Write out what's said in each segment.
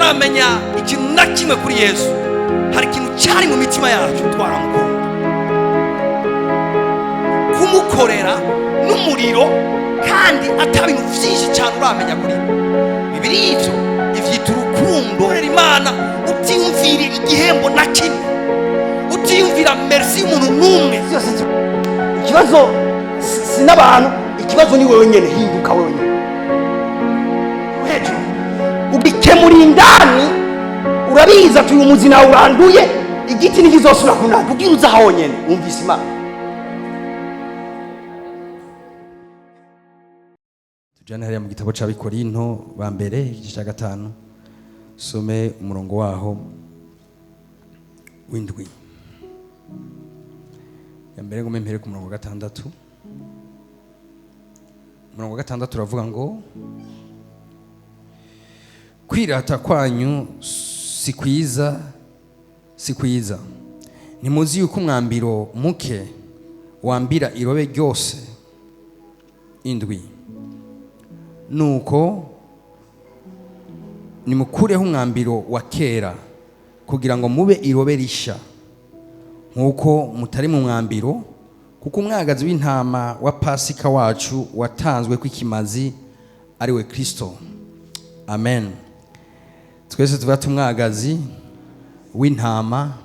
Tutaramenya ikintu na kimwe kuri Yesu, hari ikintu cyari mu mitima yacu, twaramukunda, kumukorera n'umuriro, kandi ata bintu byinshi cyane uramenya kuri we. Bibiri ivyo ivyita urukundo. Korera Imana utiyumvira igihembo na kimwe, utiyumvira merci y'umuntu n'umwe. Byose ikibazo si n'abantu, ikibazo ni wewe nyene. Hinduka wewe nyene hejuru, ugikemura indani. Urabizi ati uyu muzi nawe uranduye, igiti ntikizosubira kunanda. Ubwira uza honyene wumvise Imana. Tujyane hariya mu gitabo cy'Abikorinto ba mbere, igice cya 5, some umurongo waho w'indwi ya mbere, ngo mpere ku murongo wa 6. Umurongo wa 6 uravuga ngo: "Kwirata kwanyu si kwiza, si kwiza. Ntimuzi yuko umwambiro muke wambira irobe ryose?" Indwi: "Nuko nimukureho umwambiro wa kera, kugira ngo mube irobe risha, nk'uko mutari mu mwambiro. Kuko umwagazi w'intama wa Pasika wacu watanzwe kw'ikimazi, ari we Kristo." Amen. Twese tuba umwagazi w'intama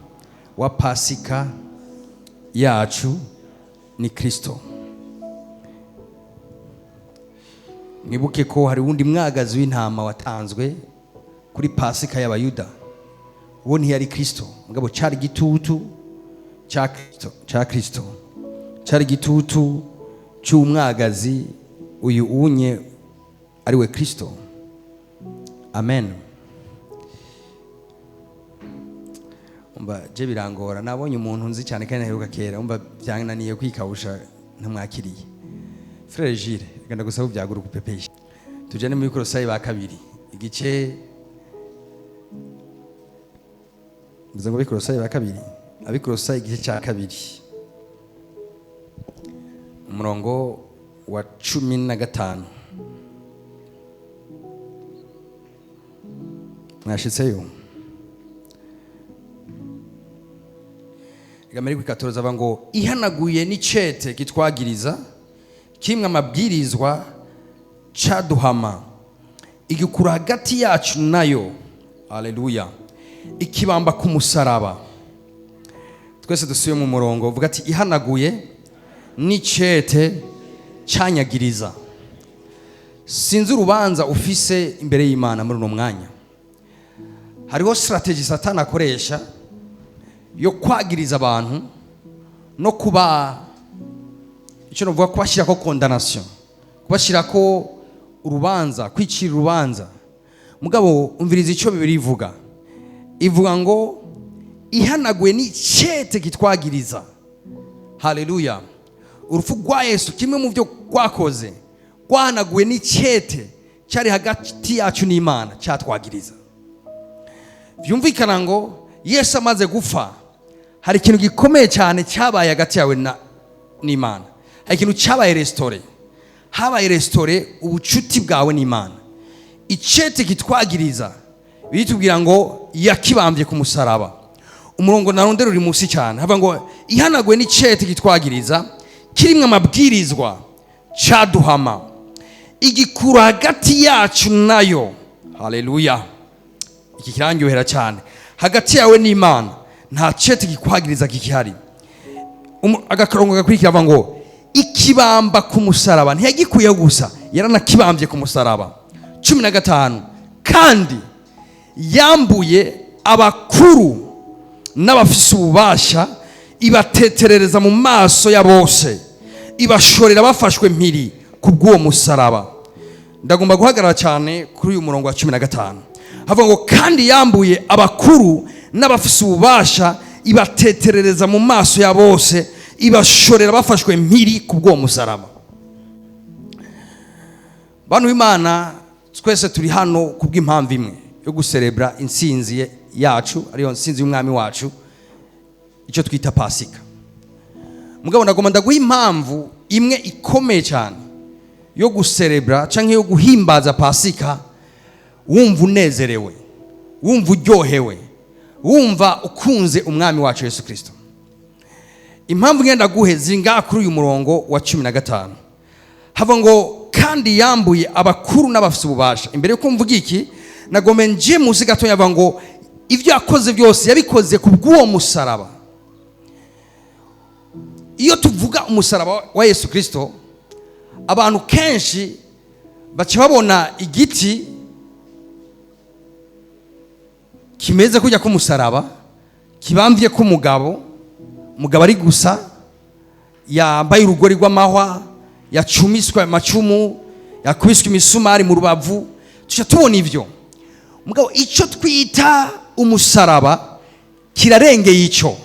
wa Pasika yacu ni Kristo. Mwibuke ko hari uwundi mwagazi w'intama watanzwe kuri Pasika y'Abayuda. Uwo ntiyari Kristo, mugabo cyari igitutu cya Kristo, cya Kristo, cyari igitutu cy'umwagazi uyu unye, ari we Kristo. Amen. Umva, je birangora, nabonye umuntu nzi cyane kandi naheruka kera, umva byananiye kwikawusha ntamwakiriye. Frère Gilles, reka ndagusaba ubyaguruka upepeshe. Tujane muri Kolosayi ba kabiri, igice, mvuze ngo Abikolosayi ba kabiri, Abikolosayi igice cya 2, umurongo wa 15. Mwashitseyo? Reka mbere kwikatoroza ava ngo: "Ihanaguye n'icete kitwagiriza, kimwe amabwirizwa caduhama, igikura hagati yacu nayo." Haleluya! "Ikibamba ku musaraba." Twese dusuye mu murongo, uvuga ati: "Ihanaguye n'icete canyagiriza." Sinzi urubanza ufise imbere y'Imana muri uno mwanya. Hariho strategy Satani akoresha yo kwagiriza abantu no kuba, icyo navuga, kubashyirako condamnation, kubashyirako urubanza, kwicira urubanza. Mugabo umviriza icyo Bibiri ivuga. Ivuga ngo: "Ihanaguye n'icete kitwagiriza." Haleluya! Urupfu rwa Yesu, kimwe mu byo rwakoze, rwahanaguye n'icete cyari hagati yacu n'Imana cyatwagiriza. Byumvikana ngo Yesu amaze gupfa, hari ikintu gikomeye cyane cyabaye hagati yawe n'Imana. Hari ikintu cyabaye restauré, habaye restauré ubucuti bwawe n'Imana. Icete kitwagiriza, bitubwira ngo yakibambye ku musaraba. Umurongo narondera uri munsi cyane, hava ngo: "Ihanaguwe n'icete kitwagiriza, kirimwo amabwirizwa caduhama, igikura hagati yacu nayo." Haleluya! Iki kirandyohera cyane. Hagati yawe n'Imana nta cete kikwagiriza kikihari. Agakarongo gakurikira avuga ngo: "Ikibamba ku musaraba." Ntiyagikuyeho gusa, yaranakibambye ku musaraba. 15: "Kandi yambuye abakuru n'abafise ububasha, ibateterereza mu maso ya bose, ibashorera bafashwe mpiri ku bw'uwo musaraba." Ndagomba guhagarara cyane kuri uyu murongo wa 15. Havuga ngo: "Kandi yambuye abakuru n'abafise ububasha, ibateterereza mu maso ya bose, ibashorera bafashwe mpiri ku bw'uwo musaraba." Bantu b'Imana, twese turi hano kubw'impamvu imwe yo guserebra intsinzi yacu, ariyo ntsinzi y'Umwami wacu, icyo twita Pasika. Mugabo ndagomba ndaguha impamvu imwe ikomeye cyane yo guserebra cyangwa yo guhimbaza Pasika wumva unezerewe. Wumva uryohewe, wumva ukunze Umwami wacu Yesu Kirisito. Impamvu ngenda guhe ziri ngaha kuri uyu murongo wa 15. Hava ngo: "Kandi yambuye abakuru n'abafite ububasha." Imbere yo kumvuga iki, nagombe nje munsi gatoya. Avuga ngo ibyo yakoze byose yabikoze ku bw'uwo musaraba. Iyo tuvuga umusaraba wa Yesu Kirisito, abantu kenshi baca babona igiti kimeze kujya k'umusaraba, kibambye k'umugabo, umugabo ari gusa yambaye urugori rw'amahwa, yacumiswe amacumu, yakubiswe imisumari mu rubavu. Tuca tubona ibyo. Mugabo icyo twita umusaraba kirarengeye icyo.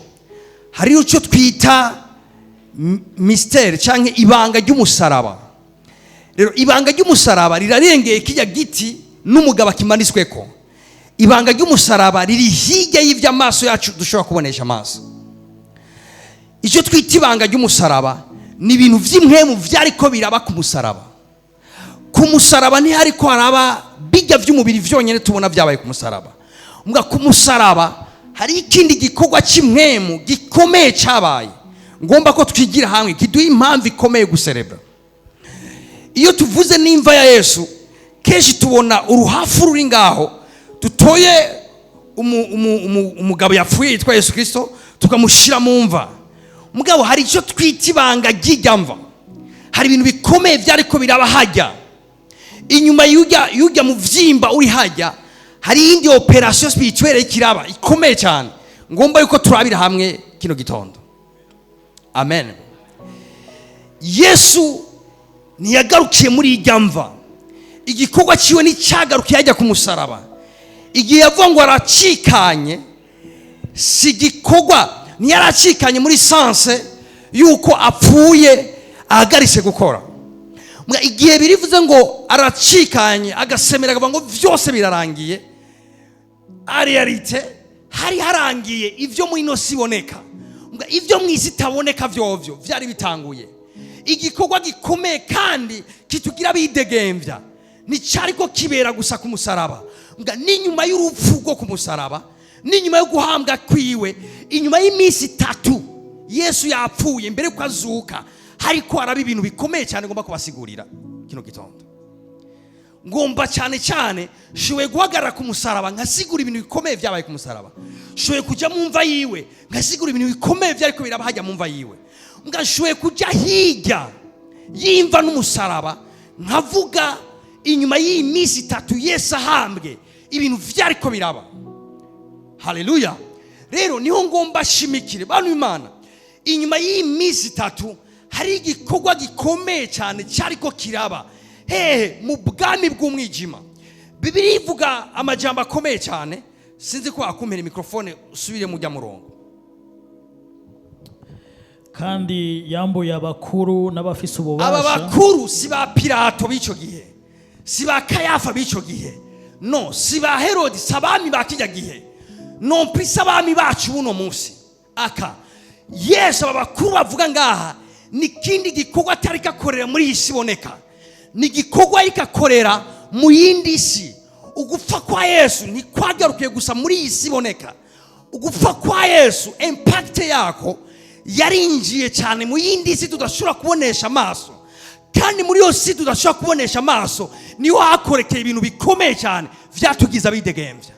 Hariho icyo twita mystère cyangwa ibanga ry'umusaraba. Rero ibanga ry'umusaraba rirarengeye kijya giti n'umugabo akimanitsweko. Ibanga ry'umusaraba riri hirya y'ibyo amaso yacu dushobora kubonesha amaso. Icyo twita ibanga ry'umusaraba ni ibintu by'impwemu byariko biraba ku musaraba. Ku musaraba ntihariko haraba bijya by'umubiri byonyine tubona byabaye ku musaraba. Mbwa ku musaraba hari ikindi gikorwa cy'impwemu gikomeye cyabaye, ngomba ko twigira hamwe, kiduha impamvu ikomeye guserebra. Iyo tuvuze n'imva ya Yesu, kenshi tubona uruhafu ruri ngaho, dutoye umugabo yapfuye yitwa Yesu Kirisito, tukamushyira mu mva. Mugabo hari icyo twita ibanga ry'ijya mva. Hari ibintu bikomeye byariko biraba hajya inyuma y'ujya mu byimba uri hajya. Hari iyindi opération spirituelle ikiraba ikomeye cyane, ngomba yuko turabira hamwe kino gitondo. Amen. Yesu ntiyagarukiye muri ijya mva. Igikorwa cyiwe nticyagarukiye hajya ku musaraba. Igihe yavuga ngo aracikanye, si igikorwa, ntiyaracikanye muri sens yuko apfuye ahagaritse gukora. Igihe birivuze ngo aracikanye, agasemera, akavuga ngo byose birarangiye, en réalité hari harangiye ibyo mu ino si iboneka. Ibyo mu isi itaboneka vyovyo byari bitanguye igikorwa gikomeye kandi kitugira bidegembya. Nticyariko kibera gusa ku musaraba. N'inyuma y'urupfu rwo ku musaraba, n'inyuma yo guhambwa kwiwe, inyuma y'iminsi 3 Yesu yapfuye, mbere yuko azuka, hariko haraba ibintu bikomeye cyane ngomba kubasigurira kino gitondo. Ngomba cyane cyane nshoboye guhagarara ku musaraba nkasigura ibintu bikomeye byabaye ku musaraba. Nshoboye kujya mu mva yiwe nkasigura ibintu bikomeye byariko biraba hajya mu mva yiwe. Nshoboye kujya hirya y'imva n'umusaraba, nkavuga inyuma y'iyi minsi 3 Yesu ahambwe, ibintu byariko biraba. Haleluya! Rero niho ngomba shimikire, bantu Imana. Inyuma y'iyi minsi 3 hari igikorwa gikomeye cyane cyariko kiraba hehe? Mu bwami bw'umwijima. Bibiliya ivuga amajambo akomeye cyane. Sinzi ko wakumpera mikrofone, usubire mujya murongo. Kandi yambuye abakuru n'abafise Aba ububasha. bakuru si ba Pilato b'icyo gihe, si ba Kayafa b'icyo gihe, no si ba Herodi, si abami ba kijya gihe, non plus si abami bacu buno munsi. Aka Yesu, aba bakuru bavuga ngaha, ni ikindi gikorwa atari kakorera muri iyi si iboneka, ni igikorwa ariko akorera mu yindi si. Ugupfa kwa Yesu ntikwagarukiye gusa muri iyi si iboneka. Ugupfa kwa Yesu, impact yako yarinjiye cyane mu yindi si tudashobora kubonesha amaso. Kandi muri iyo si tudashobora kubonesha amaso niho hakorekeye ibintu bikomeye cyane byatugize abidegembya.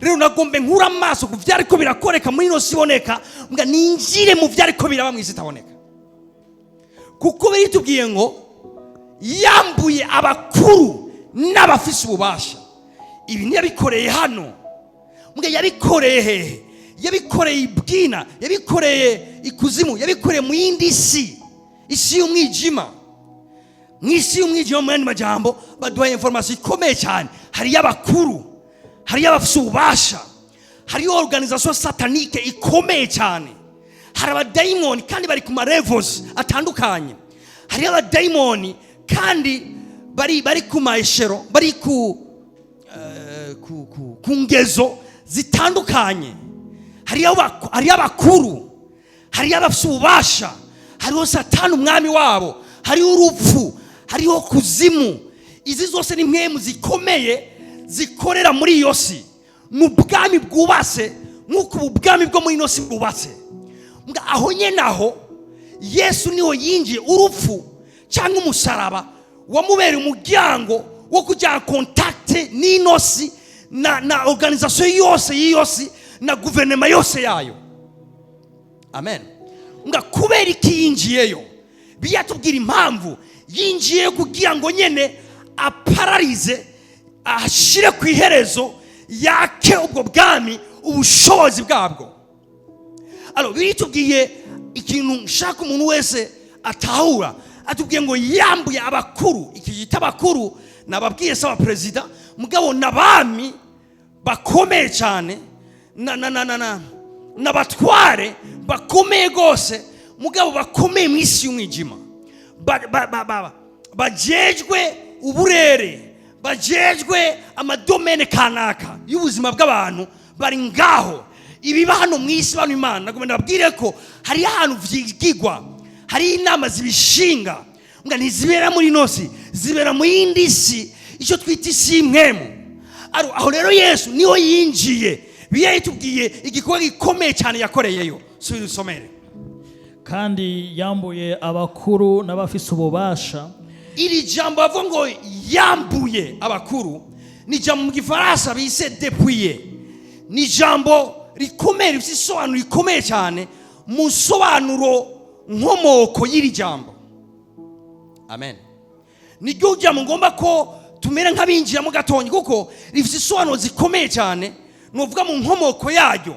Rero nagombe nkura amaso ku byariko birakoreka muri ino si iboneka, mbwa ninjire mu byariko biraba mu isi itaboneka, kuko biritubwiye ngo yambuye abakuru n'abafise ububasha. Ibi ntiyabikoreye hano, mbwa yabikoreye hehe? Yabikoreye ibwina, yabikoreye ikuzimu, yabikoreye mu yindi si, isi y'umwijima. Mu isi y'umwijima, mu yandi majambo, baduhaye information ikomeye cyane: hariyo abakuru, hariyo abafise ububasha, hariyo organisation satanique ikomeye cyane, hari abadayimoni kandi bari ku ma levels atandukanye. Hariyo abadayimoni kandi bari ku ma échelons, bari ku ngezo zitandukanye. Hariyo abakuru, hariyo abafite ububasha, hariho Satani umwami wabo, hariho urupfu, hariho kuzimu. Izi zose ni mpwemu zikomeye zikorera muri iyo si. Ni ubwami bwubatse nk'uko ubu bwami bwo muri ino si bwubatse. Mbwa aho nyene aho Yesu niho yinjiye. Urupfu cyangwa umusaraba wamubereye umuryango wo kujya contact n'ino si na organisation yose y'iyo si na guverinoma yose yayo. Amen. Nga kubera iki yinjiyeyo? Biyatubwira impamvu yinjiyeyo, kugira ngo nyene apararize, ashire ku iherezo, yake ubwo bwami ubushobozi bwabwo. Alors, biritubwiye ikintu nshaka umuntu wese atahura. Atubwiye ngo yambuye abakuru. Iki yita abakuru, nababwiye saba perezida, mugabo n'abami bakomeye cyane na na na na na n'abatware bakomeye rwose, mugabo bakomeye mu isi y'umwijima, bajejwe uburere, bajejwe amadomene kanaka y'ubuzima bw'abantu bari ngaho. Ibiba hano mu isi, bano Imana nagomba ndababwire ko hari ahantu vyigigwa, hari inama zibishinga. Mbwa ntizibera muri ino si, zibera mu yindi si, icyo twita isi y'impwemu. Aho rero Yesu niho yinjiye. Bibiliya itubwiye igikorwa gikomeye cyane yakoreyeyo. Subira usomere. Kandi yambuye abakuru n'abafise ububasha. Iri jambo bavuga ngo yambuye abakuru ni ijambo mu Gifaransa bise dépouiller. Ni ijambo rikomeye, rifite isobanuro rikomeye cyane mu nsobanuro nkomoko y'iri jambo. Amen. Niryo jambo ngomba ko tumera nk'abinjiramo gatonya, kuko rifite isobanuro zikomeye cyane nuvuga mu nkomoko yaryo.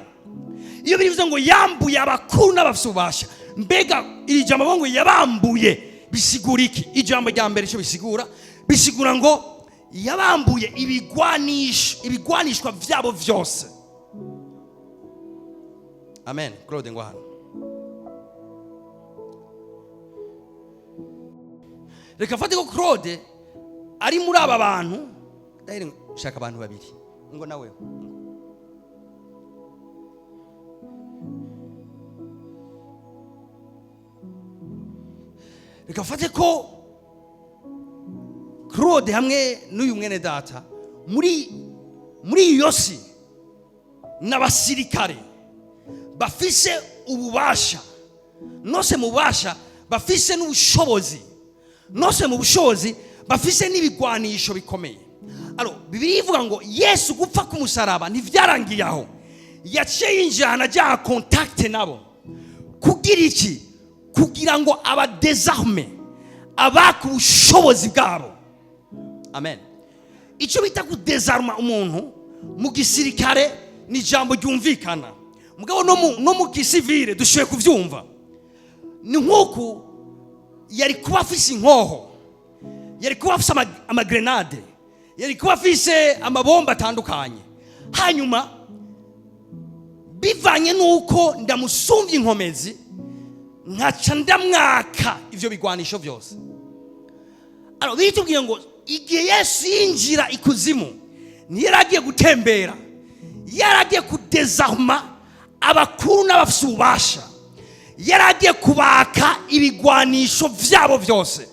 Iyo bivuze ngo yambuye abakuru n'abafite ububasha, mbega iri jambo bavuga ngo yabambuye bisigura iki? Ijambo rya mbere icyo bisigura, bisigura ngo yabambuye ibigwanisho, ibigwanishwa byabo byose. Amen. Claude, ngo hano reka mfate ko Claude ari muri aba bantu. Ndahera shaka abantu babiri ngo nawe. Reka mfate ko Claude hamwe n'uyu mwene data muri iyo si n'abasirikare bafise ububasha, nose mu bubasha bafise n'ubushobozi, nose mu bushobozi bafise n'ibigwanisho bikomeye. Alors, Bibiliya ivuga ngo Yesu gupfa ku musaraba ntivyarangiye aho. Yaciye yinjira ahantu, ajya contact nabo. Kugira iki? Kugira ngo abadésarme, abaka ubushobozi bwabo. Amen. Icyo bita kudésarma umuntu mu gisirikare ni ijambo ryumvikana, mugabo no mu gisivile dushoboye kuvyumva. Ni nk'uku yari kuba afise inkoho, yari kuba afise amagrenade, yari kuba afise amabomba atandukanye. Hanyuma bivanye n'uko ndamusumbya inkomezi, nkaca ndamwaka ivyo bigwanisho byose. Alors, bitubwiye ngo igihe Yesu yinjira ikuzimu, ntiyari agiye gutembera, yari agiye kudésarma abakuru n'abafise ububasha, yari agiye kubaka ibigwanisho vyabo byose.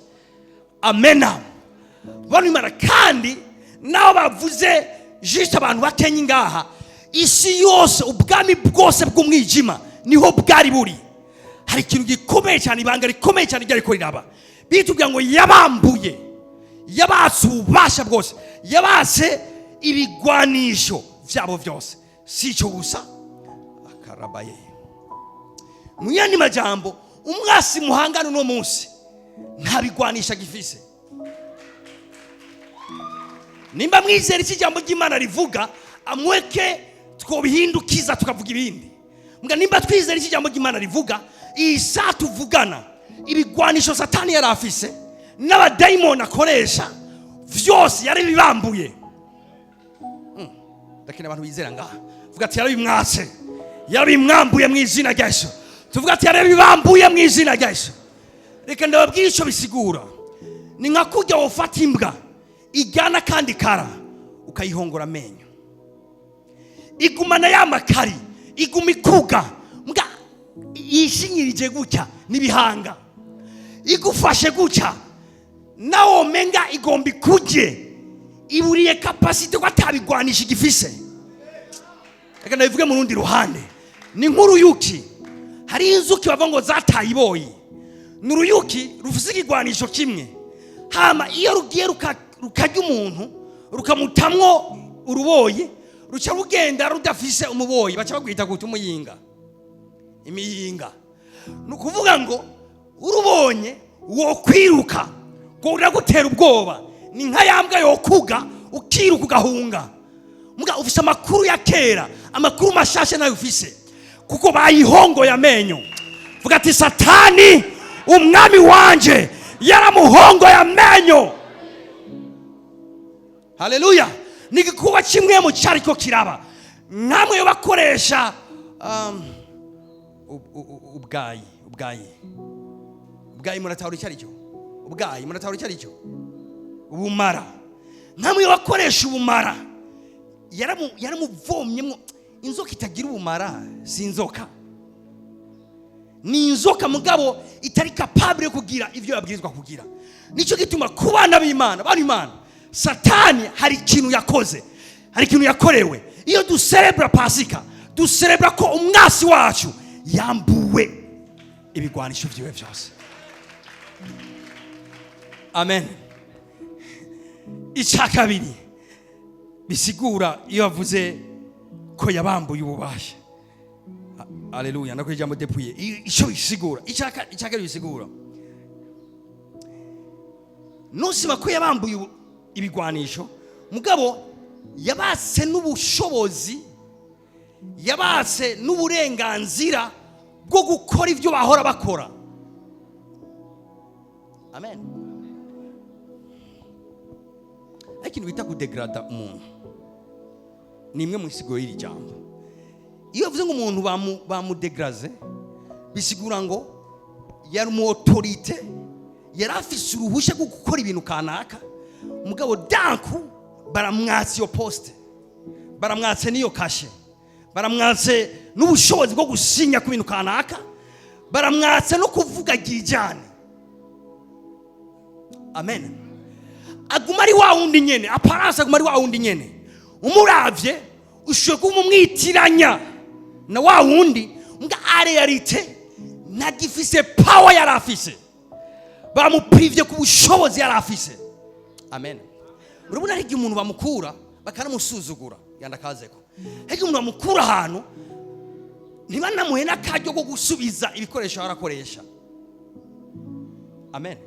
Amena. Bano Imana, kandi nabo bavuze juste abantu bakenye ngaha, isi yose, ubwami bwose bw'umwijima niho bwari buri. Hari ikintu gikomeye cyane, ibanga rikomeye cyane ryariko riraba. Bitubwira ngo yabambuye, yabatse ububasha bwose, yabatse ibigwanisho vyabo byose. Si icyo gusa, akarabaye. Mu yandi majambo, umwasi muhangana uno munsi nta bigwanisha gifise. Nimba mwizera icyo ijambo ry'Imana rivuga, amweke twobihindukiza tukavuga ibindi. Mbwa nimba twizera icyo ijambo ry'Imana rivuga, iyi saa tuvugana, ibigwanisho Satani yari afise n'abadayimoni akoresha vyose yarabibambuye. Ndakeneye abantu bizera ngaha. Vuga ati yarabimwatse, yarabimwambuye mu izina rya Yesu. Tuvuga ati yarabibambuye mu izina rya Yesu. Reka ndababwire icyo bisigura. Ni nka kurya wofata imbwa ijyana kandi kara, ukayihongora amenyo, igumana ya makari, iguma ikuga mbwa yishinyirije gutya n'ibihanga, igufashe gutya nawe omenga igomba ikujye, iburiye capacité ko atabigwanisha igifise. Reka ndabivuge mu rundi ruhande. Ni nk'uruyuki. Hari inzuki bavuga ngo zataye iboyi. Ni uruyuki rufise ikigwanisho kimwe. Hama iyo rugiye rukarya umuntu, rukamutamwo uruboyi, ruca rugenda rudafise umuboyi. Baca bagwita gute? Umuyinga, imiyinga. Ni ukuvuga ngo urubonye wokwiruka ngo ruragutera ubwoba. Ni nka ya mbwa yokuga, ukiruka ugahunga. Mbwa ufise amakuru ya kera, amakuru mashasha nayo ufise, kuko bayihongoye amenyo. Vuga ati: "Satani, umwami wanje yaramuhongoye amenyo." Haleluya! Ni igikorwa kimwe mu cyariko kiraba namwe yo bakoresha ubwayi. Ubwayi, ubwayi, muratahura icyo ari cyo? Ubwayi, muratahura icyo ari cyo? Ubumara. Namwe yo bakoresha ubumara, yaramuvomyemo. Inzoka itagira ubumara si inzoka, ni inzoka mugabo itari capable yo kugira ibyo yabwirizwa kugira. Nicyo gituma ku bana b'Imana, bana Imana, Satani hari ikintu yakoze, hari ikintu yakorewe. Iyo duserebura Pasika, duserebura ko umwasi wacu yambuwe ibigwanisho byiwe byose. Amen. Icya kabiri bisigura iyo bavuze ko yabambuye ububasha, aleluya, ndakora ijambo dépouiller. Icyo bisigura, icya kabiri bisigura, nusiba ko yabambuye ibigwanisho, mugabo yabatse n'ubushobozi, yabatse n'uburenganzira bwo gukora ibyo bahora bakora. Amen. Ariko ikintu bita kudegrada umuntu ni imwe mu nsigo y'iri jambo. Iyo bavuze ngo umuntu bamudegraze, bisigura ngo yari umu autorité, yari afise uruhushya rwo gukora ibintu kanaka, mugabo danku baramwatse iyo poste, baramwatse n'iyo cachet, baramwatse n'ubushobozi bwo gusinya ku bintu kanaka, baramwatse no kuvuga gijyane. Amen. Aguma ari wa wundi nyene, apparence aguma ari wa wundi nyene. Umuravye ushoboye kuba umwitiranya na wa wundi, mbwa en réalité ntagifise power yari afise, bamuprivye ku bushobozi yari afise. Amen. Urabona hari igihe umuntu bamukura bakanamusuzugura, yandakazeko. Hari igihe umuntu bamukura ahantu, ntibanamuhe n'akaryo ko gusubiza ibikoresho arakoresha. Amen.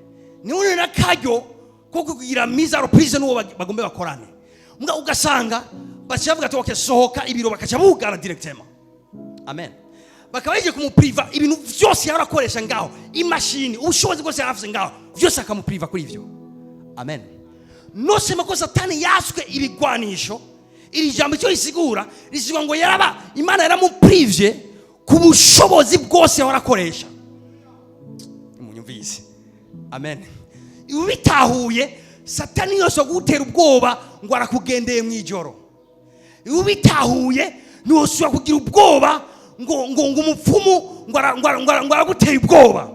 Niwe n'akaryo ko kugira mise en reprise n'uwo bagombe bakorane. Mbwa ugasanga baca bavuga ati: "Okay, sohoka." Ibiro bakaca bugara directement. Amen. Bakaba bagiye kumupriva ibintu byose yari akoresha ngaho, imashini, ubushobozi bwose yari afise ngaho byose, akamupriva kuri ivyo. Amen. Nosema ko Satani yaswe ibigwanisho, iri jambo icyo risigura, risigura ngo yaraba Imana yaramuprivye ku bushobozi bwose yahora akoresha. Munyumvise? Amen. Ibi bitahuye, Satani yose gutera ubwoba ngo arakugendeye mu ijoro, ibi bitahuye, ntiwosubira kugira ubwoba ngo umupfumu ngo araguteye ubwoba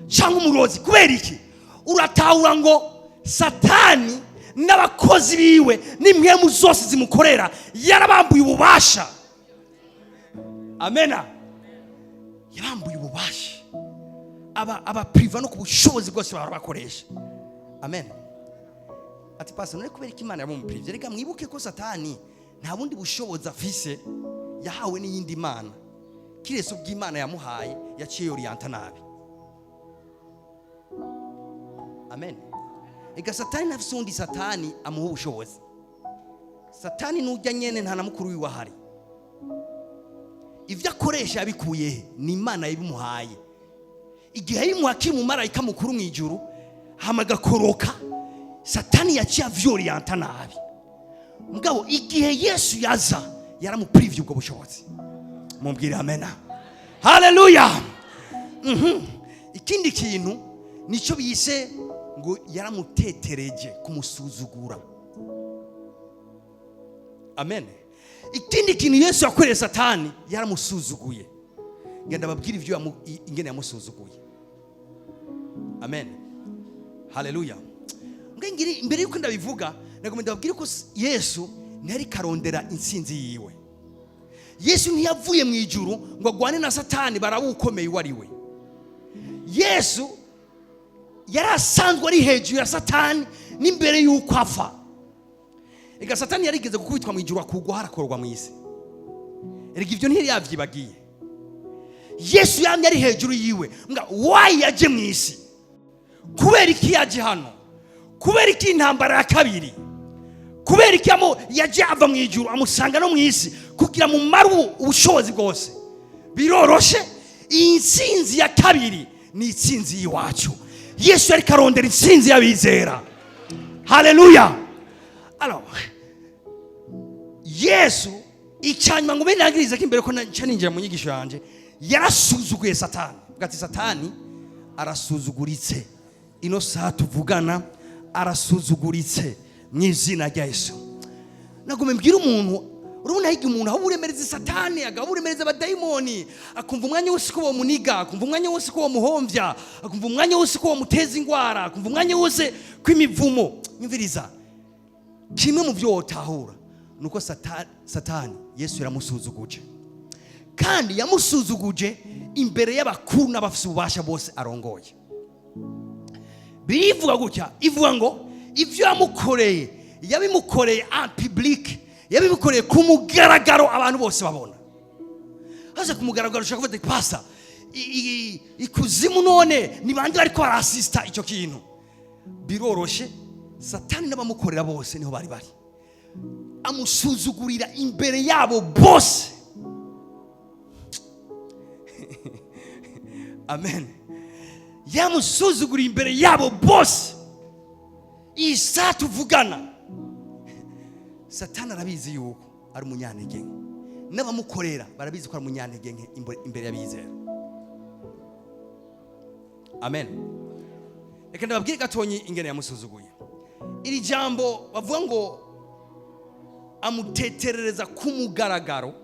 cyangwa umurozi. Kubera iki? Uratahura ngo Satani n'abakozi biwe n'impwemu zose zimukorera yarabambuye ububasha. Amena. Yabambuye ububasha, aba abapriva no ku bushobozi bwose bahora bakoresha. Amen. Ati: "Pasi, none kubera ko Imana yamuprivye?" Reka mwibuke ko Satani nta bundi bushobozi afise yahawe n'iyindi mana kiretse ubw'Imana yamuhaye, yaciye yoriyanta nabi. Amen. Ega Satani ntafise uwundi Satani amuha ubushobozi. Satani nujya nyene, nta na mukuru wiwe ahari. Ibyo akoresha yabikuye he? Ni Imana yabimuhaye. Igihe yimuha akiri umumarayika mukuru mu ijuru, hama agakoroka, Satani yaciye avyoriyanta nabi. Mugabo igihe Yesu yaza, yaramuprivye ubwo bushobozi. Mumbwire amena. Haleluya. Ikindi kintu nicyo bise ngo yaramutetereje, kumusuzugura. Amen. Ikindi kintu Yesu yakoreye Satani, yaramusuzuguye. Ngenda babwira ibyo ingene yamusuzuguye. Amen. Haleluya. Ngiri imbere yuko ndabivuga, nagomba ndababwire ko Yesu ntiyari karondera intsinzi yiwe. Yesu ntiyavuye mu ijuru ngo agwane na Satani barawukomeye uwo ari we. Yesu yari asanzwe ari hejuru ya Satani n'imbere y'uko apfa. Ega Satani yarigeze gukubitwa mu ijuru, akugwa, harakorwa mu isi. Erega ibyo ntiyari yabyibagiye. Yesu yamye ari hejuru yiwe. Mbwa wayi yaje mu isi? Kubera iki yaje hano? Kubera iki intambara ya kabiri? Kubera iki yaje ava mu ijuru amusanga no mu isi? Kugira mumare ubushobozi bwose. Biroroshe, iyi ntsinzi ya kabiri ni intsinzi y'iwacu. Yesu yariko arondera intsinzi y'abizera. Haleluya! Alors, Yesu, icyanyuma ngo nangirize ko imbere ko nca ninjira mu nyigisho yanjye, yarasuzuguye Satani. Avuga ati: "Satani arasuzuguritse ino saha tuvugana, arasuzuguritse mu izina rya Yesu." Nagomba mbwira umuntu, urabona hirya umuntu aho uremereza Satani, agaba uremereza abadayimoni, akumva umwanya wose ko muniga, akumva umwanya wose ko muhombya, akumva umwanya wose ko muteza ingwara, akumva umwanya wose ko imivumo. Nyumviriza, kimwe mu byo wotahura ni uko Satani Yesu yaramusuzuguje, kandi yamusuzuguje imbere y'abakuru n'abafite ububasha bose arongoye. Birivuga gutya, ivuga ngo ibyo yamukoreye yabimukoreye en public, yabimukoreye ku mugaragaro, abantu bose babona. Haza ku mugaragaro, ushaka kuvuga ati: "Pasa ikuzimu none ni bande bariko barasista icyo kintu?" Biroroshe, Satani n'abamukorera bose niho bari bari. Amusuzugurira imbere yabo bose. Amen. Yamusuzuguriye imbere yabo bose. Iyi saha tuvugana, Satani arabizi yuko ari umunyantege nke, n'abamukorera barabizi ko ari umunyantege nke imbere y'abizera. Amen. Reka ndababwire gatonyi ingene yamusuzuguye. Iri jambo bavuga ngo amuteterereza ku mugaragaro,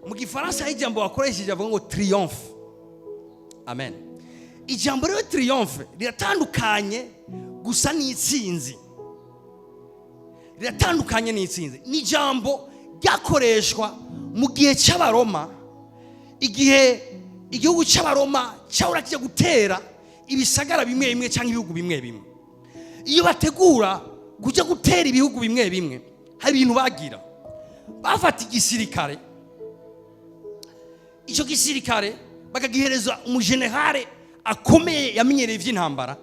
mu Gifaransa hari ijambo bakoresheje bavuga ngo triomphe. Amen. Ijambo rero triomphe riratandukanye gusa n'itsinzi, riratandukanye n'itsinzi. Ni ijambo ryakoreshwa mu gihe cy'Abaroma, igihe igihugu cy'Abaroma cyahora kijya gutera ibisagara bimwe bimwe cyangwa ibihugu bimwe bimwe. Iyo bategura kujya gutera ibihugu bimwe bimwe, hari ibintu bagira. Bafata igisirikare, icyo gisirikare bakagihereza umujenerale akomeye yamenyereye iby'intambara.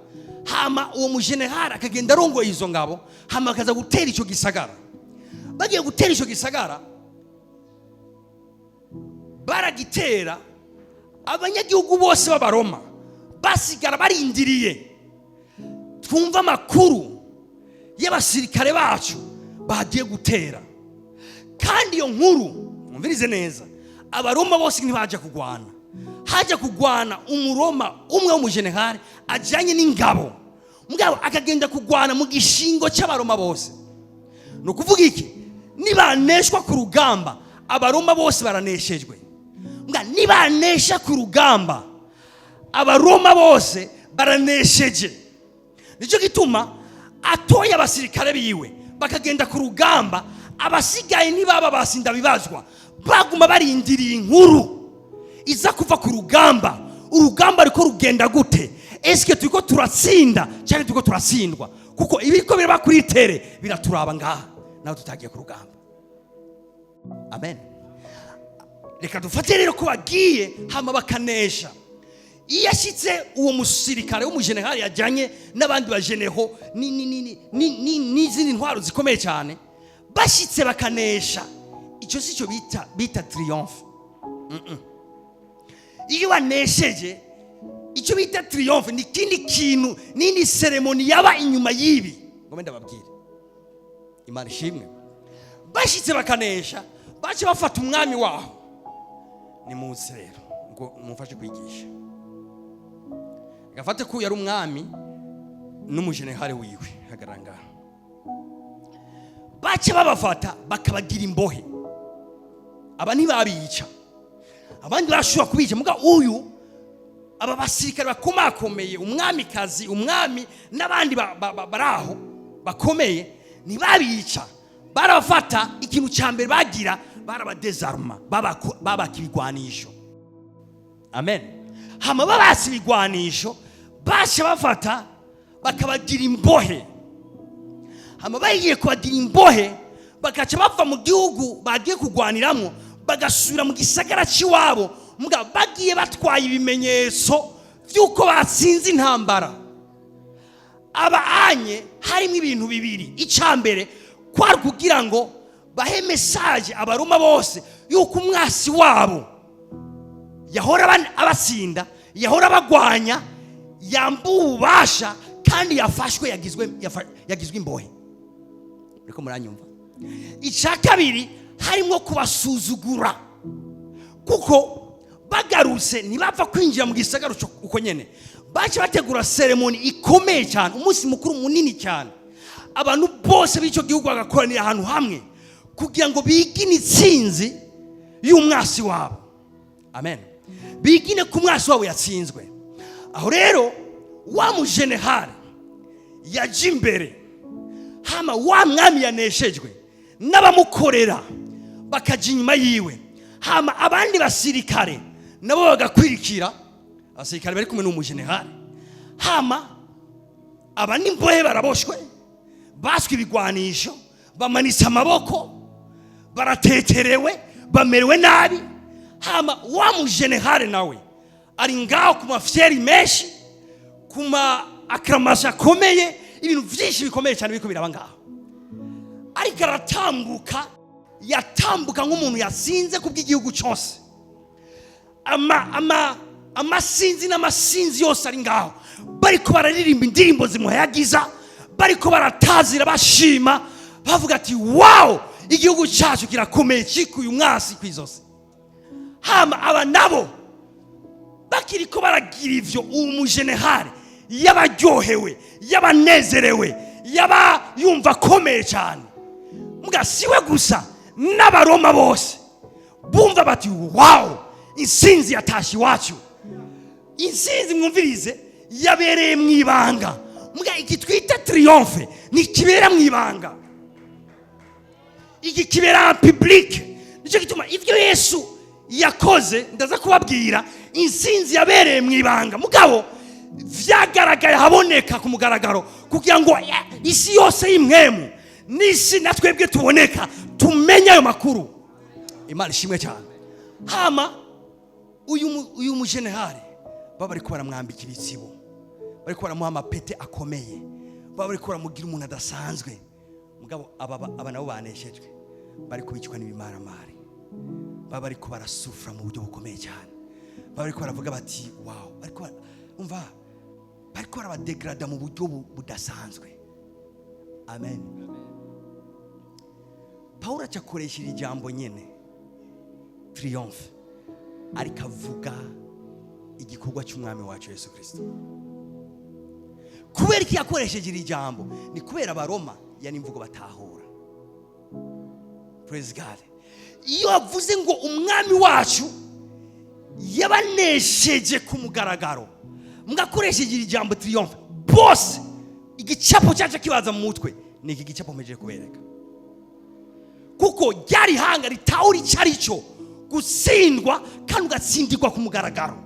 Hama uwo mujenerale akagenda arongoye izo ngabo, hama bakaza gutera icyo gisagara. Bagiye gutera icyo gisagara, baragitera, abanyagihugu bose b'Abaroma basigara barindiriye: twumva amakuru y'abasirikare bacu bagiye gutera. Kandi iyo nkuru, mwumvirize neza, Abaroma bose ntibajya kugwana. Hajya kugwana Umuroma umwe w'umujenerali ajyanye n'ingabo, mugabo akagenda kugwana mu gishingo cy'Abaroma bose. Ni ukuvuga iki? Nibaneshwa ku rugamba, Abaroma bose baraneshejwe. Mbwa nibanesha ku rugamba, Abaroma bose baranesheje. Nicyo gituma atoye abasirikare biwe bakagenda ku rugamba, abasigaye ntibaba basinda bibazwa, baguma barindiriye inkuru iza kuva ku rugamba. Urugamba riko rugenda gute? Eske turiko turatsinda cyangwa turiko turatsindwa? Kuko ibiriko biraba kuri terrain biraturaba ngaha naho tutagiye ku rugamba. Amen. Reka dufate rero ko bagiye, hama bakanesha. Iyo ashyitse, uwo musirikare w'umujenerali yajyanye n'abandi bajeneho n'izindi ntwaro zikomeye cyane, bashyitse bakanesha, icyo si cyo bita triomphe. Iyo banesheje, icyo bita triomphe ni ikindi kintu, n'indi cérémonie yaba inyuma y'ibi. Ngo ndababwire, Imana ishimwe, bashyitse bakanesha, bace bafata umwami waho. Nimuze rero ngo mumfashe kwigisha. Gafate ko yari umwami n'umujenerali wiwe. Hagarara ngaha. Bace babafata bakabagira imbohe. Aba ntibabica, abandi barashobora kubica, muga uyu, aba basirikare bakomakomeye, umwamikazi, umwami n'abandi bari aho bakomeye, ntibabica. Barabafata, ikintu cya mbere bagira, Barabadezaruma, babaka ibigwanisho. Amen. Hama babasa ibigwanisho, baca bafata bakabagira imbohe. Hama bagiye kubagira imbohe, bagaca bava mu gihugu bagiye kugwaniramo, bagasubira mu gisagara cy'iwabo. Mbwa bagiye batwaye ibimenyetso by'uko batsinze intambara. Aba anye harimo ibintu bibiri. Icya mbere kwari kugira ngo bahe message Abaroma bose yuko umwasi wabo yahora abatsinda, yahora abagwanya, yambuwe ububasha kandi yafashwe, yagizwe imbohe. Ariko muranyumva? Icya kabiri harimo kubasuzugura, kuko bagarutse ntibapfa kwinjira mu gisagara uko nyene. Baca bategura cérémonie ikomeye cyane, umunsi mukuru munini cyane, abantu bose b'icyo gihugu bagakoranira ahantu hamwe kugira ngo bigine intsinzi y'umwasi wabo. Amen. Bigine ku mwasi wabo yatsinzwe. Aho rero wa mujenerali yaje imbere, hama wa mwami yaneshejwe n'abamukorera bakajya inyuma yiwe, hama abandi basirikare nabo bagakwirikira, abasirikare bari kumwe n'umujenerali. Hama aba n'imbohe baraboshwe, baswe ibigwanisho, bamanitse amaboko, barateterewe, bamerewe nabi. Hama wa mujenerali nawe ari ngaho ku mafyeri menshi, ku ma acclamations akomeye, ibintu byinshi bikomeye cyane biriko biraba ngaho, ariko aratambuka. Yatambuka nk'umuntu yatsinze ku bw'igihugu cyose. Ama ama amasinzi n'amasinzi yose ari ngaho, bariko bararirimba indirimbo zimuhayagiza, bariko baratazira, bashima, bavuga ati: "Wow, igihugu cyacu kirakomeye, kikuye umwasi ku izosi." Hama aba nabo bakiriko baragira ivyo, uwo mujenerali yabaryohewe, yabanezerewe, yaba yumva akomeye cyane. Mbwa siwe gusa, n'Abaroma bose bumva bati: "Wow, intsinzi yatashye iwacu." Intsinzi, mwumvirize, yabereye mu ibanga. Mbwa iki twita triomphe ntikibera mu ibanga, iki kibera en public. Nicyo gituma ibyo Yesu yakoze, ndaza kubabwira, intsinzi yabereye mu ibanga, mugabo vyagaragaye haboneka ku mugaragaro, kugira ngo isi yose y'impwemu n'isi na twebwe tuboneka tumenye ayo makuru. Imana ishimwe cyane. Hama uyu mujenerali baba bariko baramwambika ibitsibo, bariko baramuha amapete akomeye, baba bariko baramugira umuntu adasanzwe. Mugabo aba nabo baneshejwe bari kubicwa n'ibimaramare, baba bariko barasufura mu buryo bukomeye cyane, baba bariko baravuga bati: "Wow." Bariko umva, bariko barabadegrada mu buryo budasanzwe. Amen. Pawulo aca akoresha iri jambo nyene triomphe, ariko avuga igikorwa cy'Umwami wacu Yesu Kirisito. Kubera iki yakoresheje iri jambo? Ni kubera Abaroma yani imvugo batahura. Praise God. Iyo avuze ngo Umwami wacu yabanesheje ku mugaragaro, mwakoresheje iri jambo triomphe, bose igicapo cyacu kibaza mu mutwe ni iki gicapo mpejeje kubereka, kuko ryari hanga ritahura icyo ari cyo gutsindwa kandi ugatsindirwa ku mugaragaro.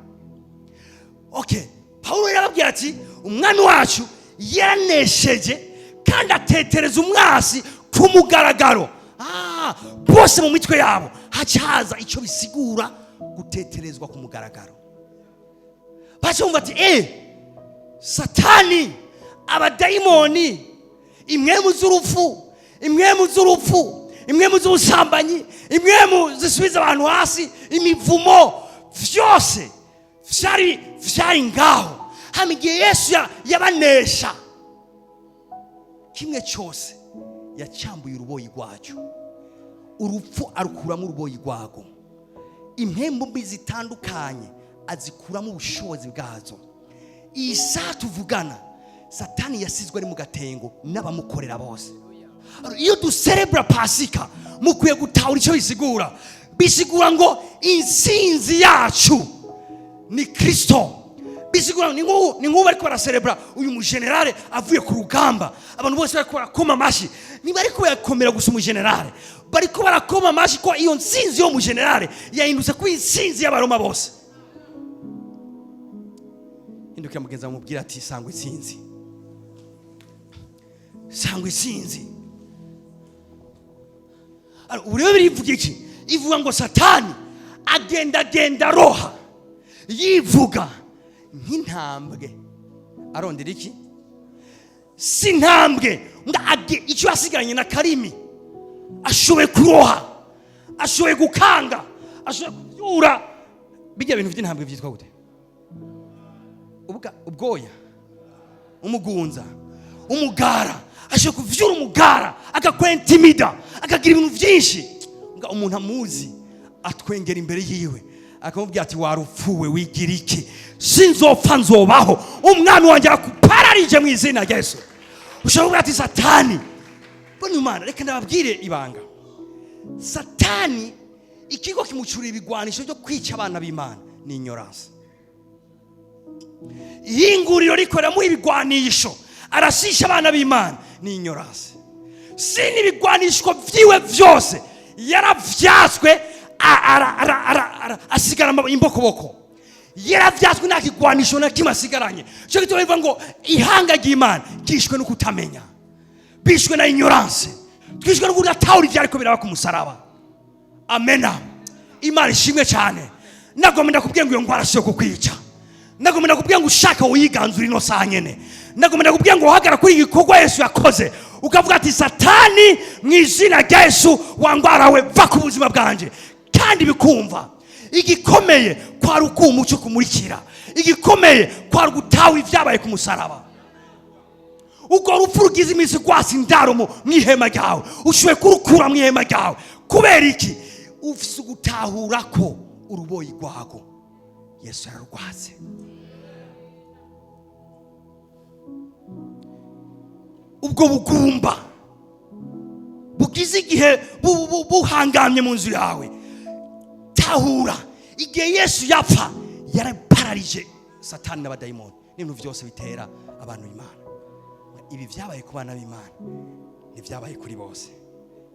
Okay, Pawulo yarababwira ati: "Umwami wacu yaranesheje kandi atetereza umwasi ku mugaragaro." Bose mu mitwe yabo haca haza icyo bisigura guteterezwa ku mugaragaro. Baca bumva ati: "Satani, abadayimoni, impwemu z'urupfu, impwemu z'urupfu, impwemu z'ubusambanyi, impwemu zisubiza abantu hasi, imivumo, vyose vyari ngaho." Hama igihe Yesu yabanesha, kimwe cyose yacambuye uruboyi rwacyo, urupfu arukuramo uruboyi rwago, impembu mbi zitandukanye azikuramo ubushobozi bwazo. Iyi saha tuvugana, Satani yasizwe ari mu gatengo n'abamukorera bose. Iyo duserebura Pasika, mukwiye gutahura icyo bisigura. Bisigura ngo intsinzi yacu ni Kirisito. Bisigura ni nk'ubu bariko baraserebura uyu mujenerale avuye ku rugamba, abantu bose bariko barakoma amashyi. Ntibariko bayakomera gusa umujenerale, bariko barakoma amashyi ko iyo ntsinzi yo mujenerale yahindutse kuba intsinzi y'Abaroma bose. Hindukira mugenzi wawe, mubwira ati: "Sangwa intsinzi, sangwa intsinzi." Alors, ubu rero birivuga iki? Ivuga ngo Satani agendagenda aroha, yivuga nk'intambwe, arondera iki? Si intambwe ngo icyo yasigaranye na karimi, ashoboye kuroha, ashoboye gukanga, ashoboye kubyura bijya bintu by'intambwe byitwa gute? Ubwoya, umugunza, umugara. Ashobora kuvyura umugara, akakwentimida, akagira ibintu byinshi. Nga umuntu amuzi atwengera imbere yiwe, akamubwira ati: "Warupfuwe, wigira iki? Sinzopfa, nzobaho. Umwami wanjye arakupararije mu izina rya Yesu." Ushobora kuvuga ati: "Satani mbona Imana." Reka ndababwire ibanga: Satani ikigo kimucurira ibigwanisho byo kwica abana b'Imana ni ignorance. Ihinguriro rikoreramo ibigwanisho arashisha abana b'Imana ni ignorance. Si n'ibigwanisho byiwe byose yaravyaswe, asigara imbokoboko. Yaravyaswe, nta kigwanisho na kimwe asigaranye. Cyo gituma bivuga ngo ihanga ry'Imana ryishwe no kutamenya, bishwe na ignorance, twishwe no kudatahura ibyo ariko biraba ku musaraba. Amena, Imana ishimwe cyane. Nagomba ndakubwiye ngo iyo ndwara si yo kukwica. Nagomba ndakubwiye ngo ushaka wiganzura ino saha nyene. Nagomba ndakubwiye ngo uhagarara kuri iki gikorwa Yesu yakoze, ukavuga ati: "Satani, mu izina rya Yesu, wangwara we, va ku buzima bwanjye." Kandi bikumva. Igikomeye kwari uko umucyo kumurikira, igikomeye kwari ugutaha ibyabaye ku musaraba. Urwo rupfu rugize iminsi rwasa indaro mu ihema ryawe, ushoboye kurukura mu ihema ryawe. Kubera iki? Ufise ugutahura ko uruboyi rwago Yesu yararwaze. Ubwo bugumba bugize igihe buhangamye mu nzu yawe, tahura igihe Yesu yapfa yarapararije Satani n'abadayimoni n'ibintu byose bitera abantu Imana. Ibi byabaye ku bana b'Imana, ntibyabaye kuri bose.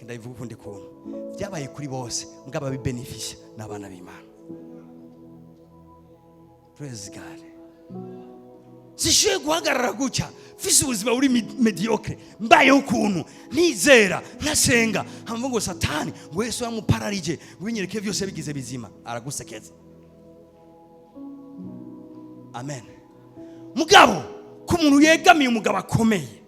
Ndabivuga ukundi kuntu: byabaye kuri bose, mbwa ababibenefisha ni abana b'Imana. Praise God. Sishoboye guhagarara gutya mfise ubuzima buri médiocre, mbayeho ukuntu ntizera, ntasenga, hamva ngo Satani, ngo Yesu yamupararije, ngo binyereke byose bigize bizima. Aragusekeza. Amen. Mugabo ku muntu yegamiye umugabo akomeye,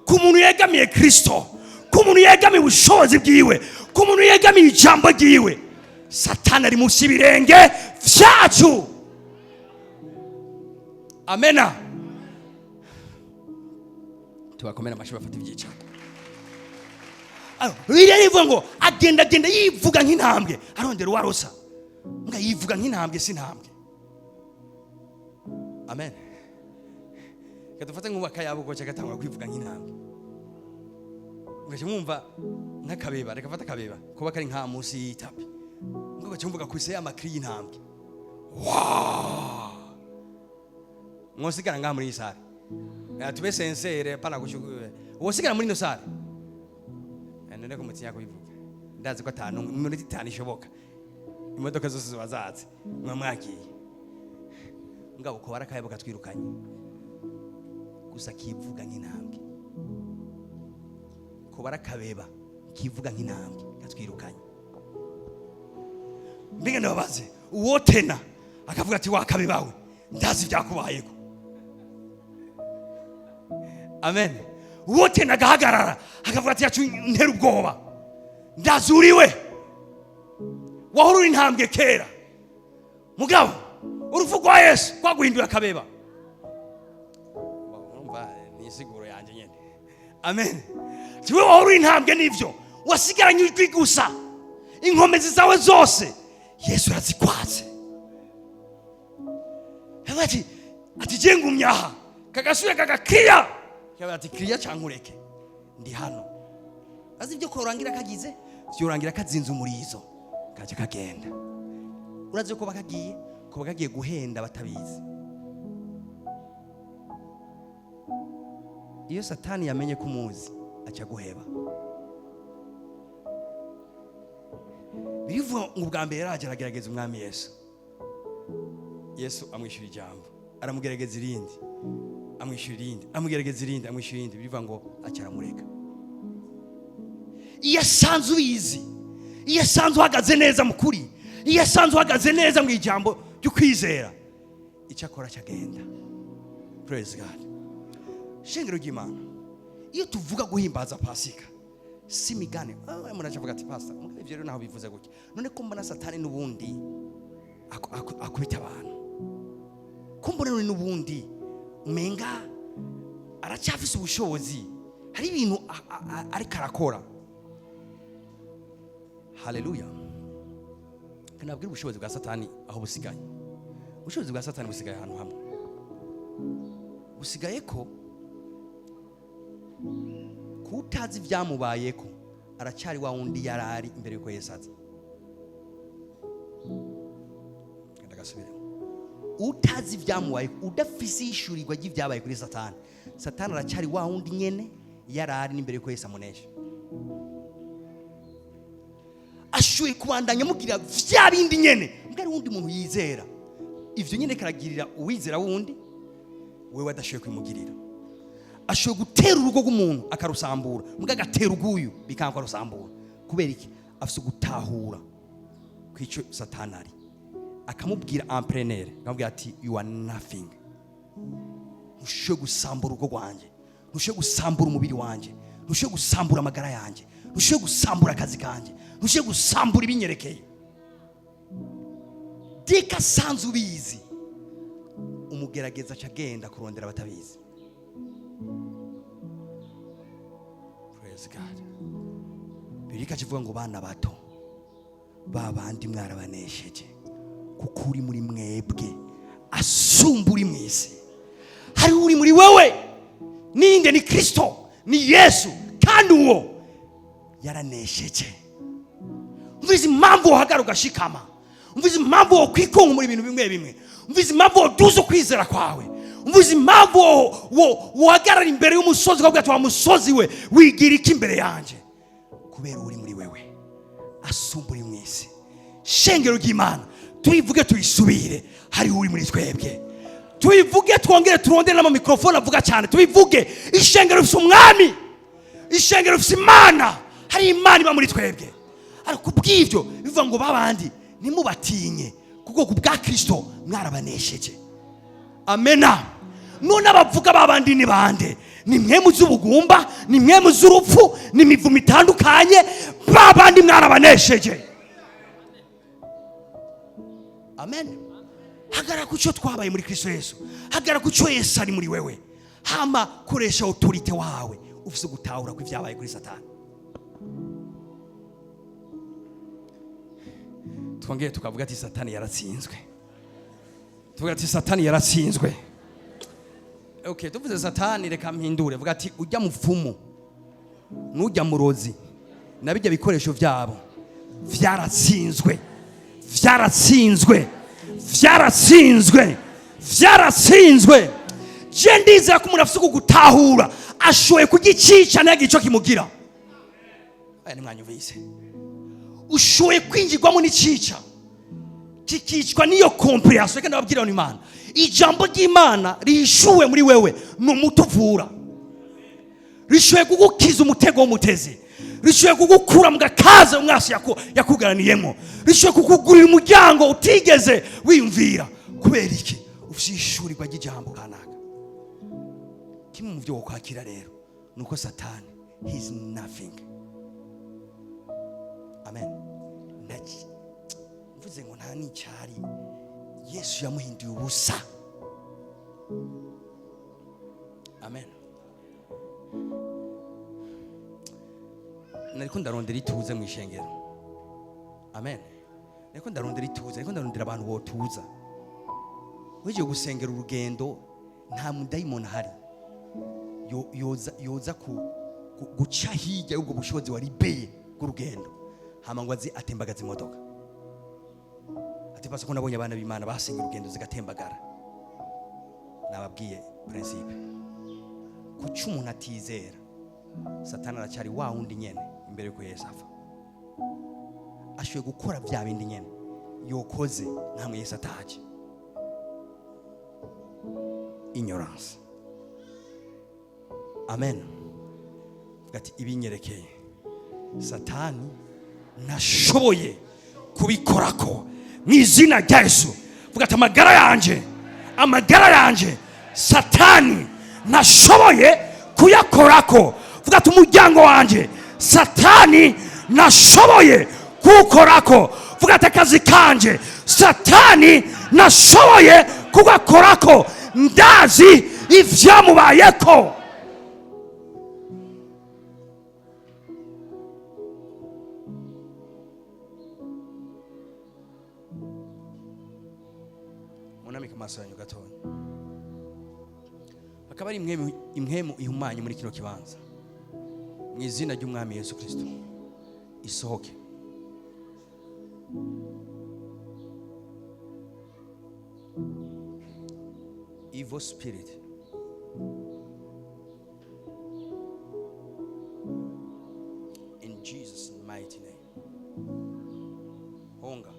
ku muntu yegamiye Kristo, ku muntu yegamiye ubushobozi bwiwe, ku muntu yegamiye ijambo ryiwe, Satani ari munsi y'ibirenge vyacu. Amena. Tubakomere amashyi, bafata ibyicaro. Bibiliya rivuga ngo agendagenda yivuga nk'intambwe, arondera uwarosa. Mbwa yivuga nk'intambwe, si intambwe. Amen. Reka dufate nk'ubu akayabo koca gatangura kwivuga nk'intambwe, ugaca mwumva nk'akabeba. Reka fata akabeba kuba kari nka munsi y'itapi, ugaca mwumva gakubise ya makiri y'intambwe. Wow! Mwosigara ngaha muri iyi salle? Tube sincères, pana gushuku. Wosigara muri ino salle? None ko mutinya kubivuga? Ndazi ko atanu iminota 5 ishoboka, imodoka zose ziba zatse, mwa mwagiye. Ngabo ko barakayabo katwirukanye gusa kivuga nk'intambwe, ko barakabeba kivuga nk'intambwe katwirukanye. Mbega ndababaze, uwotena akavuga ati: "Wakabebawe, ndazi ibyakubayeko." Amen. Uwotena agahagarara akavuga ati: "Yacu ntera ubwoba, ndazuriwe, wahora uri intambwe kera, mugabo urupfu rwa Yesu rwaguhinduye akabeba." Urumva ni insiguro yanjye nyene. Amen. Tiwe wahora uri intambwe, nivyo, wasigaranye ijwi gusa, inkomezi zawe zose Yesu arazikwatse. Aravuga ati: "Je ngumye aha." Kagasubira kagakiriya, kavuga ati: "Kiriya cyangwa ureke, ndi hano." Azi ibyo korangira kagize, vyorangira kazinze umurizo, kaje kagenda. Urazi ko bakagiye, ko bakagiye guhenda batabizi. Iyo Satani yamenye ko umuzi, aca guheba. Birivuga ngo ubwa mbere yaraje aragerageza Umwami Yesu. Yesu amwishyura ijambo, aramugerageza irindi, amwishyura irindi, amugerageza irindi, amwishyura irindi. Birivuga ngo aca aramureka. Iyo asanze ubizi, iyo asanze uhagaze neza mu kuri, iyo asanze uhagaze neza mu ijambo ry'ukwizera, icyo akora cyagenda. Praise God. Shengero ry'Imana, iyo tuvuga guhimbaza Pasika si imigani. Umuntu avuga ati: "Pastor, mugabo ivyo rero naho bivuze gutya, none ko mbona Satani n'ubundi akubita abantu, ko mbona none n'ubundi umenga aracyafise ubushobozi, hari ibintu ariko arakora?" Haleluya! Nabwira ubushobozi bwa Satani aho busigaye. Ubushobozi bwa Satani busigaye ahantu hamwe, busigaye ko kutazi ibyamubayeko, aracyari wa wundi yari ari imbere y'uko Yesu aza. Ndagasubiremo: utazi ibyamubayeko, udafise ishurirwa ry'ibyabaye kuri Satani, Satani aracyari wa wundi nyene yari ari n'imbere y'uko Yesu amunesha. Ashoboye kubandanya amubwira vya bindi nyene, mbwa ari wundi muntu yizera ivyo nyene, karagirira uwizera wundi wewe adashoboye kwimugirira. Ashoboye gutera urugo rw'umuntu akarusambura, mbwa agatera uguyu bikanga arusambura. Kubera iki? Afise gutahura kw'icyo Satani ari, akamubwira en plein air, akamubwira ati: "You are nothing. Ntushoboye gusambura urugo rwanjye, ntushoboye gusambura umubiri wanjye, ntushoboye gusambura amagara yanjye, ntushoboye gusambura akazi kanjye, ntushoboye gusambura ibinyerekeye." Dika asanze ubizi, umugerageza aca agenda kurondera abatabizi. Praise God. Bibiliya ikavuga ngo: "Bana bato, ba bandi mwarabanesheje, kuko uri muri mwebwe asumba uri mu isi." Hari uri muri wewe, ninde? Ni Kristo, ni Yesu, kandi uwo yaranesheje. Umvize impamvu wohagara ugashikama, umvize impamvu wokwikunga muri ibintu bimwe bimwe, umvize impamvu woduza ukwizera kwawe, umvize impamvu wohagarara imbere y'umusozi ukavuga ati: "Wa musozi we, wigira iki imbere yanjye?" Kubera uri muri wewe asumba uri mu isi. Shengero ry'Imana, tuyivuge tuyisubire: hari uri muri twebwe. Tuyivuge twongere turondere n'amamikorofone avuga cyane, tubivuge: ishengero rifite Umwami, ishengero rifite Imana, hari Imana iba muri twebwe. Ariko kubw'ibyo bivuga ngo: "Babandi ntimubatinye, kuko ku bwa Kirisito mwarabanesheje." Amena. None abavuga babandi ni bande? Ni mwe z'ubugumba, ni mwe z'urupfu, ni imivumo itandukanye. Babandi mwarabanesheje. Amen. Hagarara ku cyo twabaye muri Kristo Yesu, hagarara ku cyo Yesu ari muri wewe, hama koresha autorité wawe ufise gutahura ko ibyabaye kuri Satani. Twongeye tukavuga ati: "Satani yaratsinzwe." Tuvuga ati: "Satani yaratsinzwe." Okay, tuvuze Satani, reka mpindure, vuga ati: "Ujya mupfumu n'ujya murozi na bijya bikoresho byabo vyaratsinzwe, vyaratsinzwe, vyaratsinzwe, vyaratsinzwe." Je ndizera ko umuntu afite uku gutahura ashoboye kugicisha ntihagire icyo kimugira. Aya nimwanyumvise, ushoboye kwinjirwamo n'icica kikicwa n'iyo compréhension. Reka ndababwira ngo Imana, ijambo ry'Imana rihishuwe muri wewe ni umuti uvura, rishoboye kugukiza umutego w'umutezi, rishoboye kugukura mu gakaza umwasi yakugaraniyemo, rishoboye kukugurira umuryango utigeze wiyumvira. Kubera iki? Ufite ishurirwa ry'ijambo kanaka. Kimwe mu byo wokwakira rero ni uko Satani, he is nothing. Amen. Mvuze ngo nta n'icyari, Yesu yamuhinduye ubusa. Amen. Nariko ndarondera ituze mu ishengero. Amen. Nariko ndarondera ituze, nariko ndarondera abantu botuza. Ugiye gusengera urugendo, nta mudayimoni ahari yoza guca hirya y'ubwo bushobozi waribeye bw'urugendo, hama ngo aze atembagaza imodoka. Ati: "Pasi ko nabonye abana b'Imana basenga urugendo zigatembagara." Nababwiye principe. Kuki umuntu atizera? Satani aracyari wa wundi nyene imbere yuko Yesu apfa. Ashoboye gukora bya bindi nyene yokoze nkamwe Yesu ataje. Ignorance. Amen. Vuga ati: "Ibinyerekeye Satani nashoboye kubikorako mu izina rya Yesu." Vuga ati: "Amagara yanje, amagara yanje, Satani nashoboye kuyakorako." Vuga ati: "Umuryango wanje, Satani nashoboye kuwukorako." Vuga ati: "Akazi kanje, Satani nashoboye kugakorako. Ndazi ivyamubayeko." Munamike amaso yanyu gatoya. Akaba ari impwemu, impwemu ihumanye muri kino kibanza, mu izina ry'Umwami Yesu Kirisito isohoke. Evil spirit, in Jesus' mighty name, honga.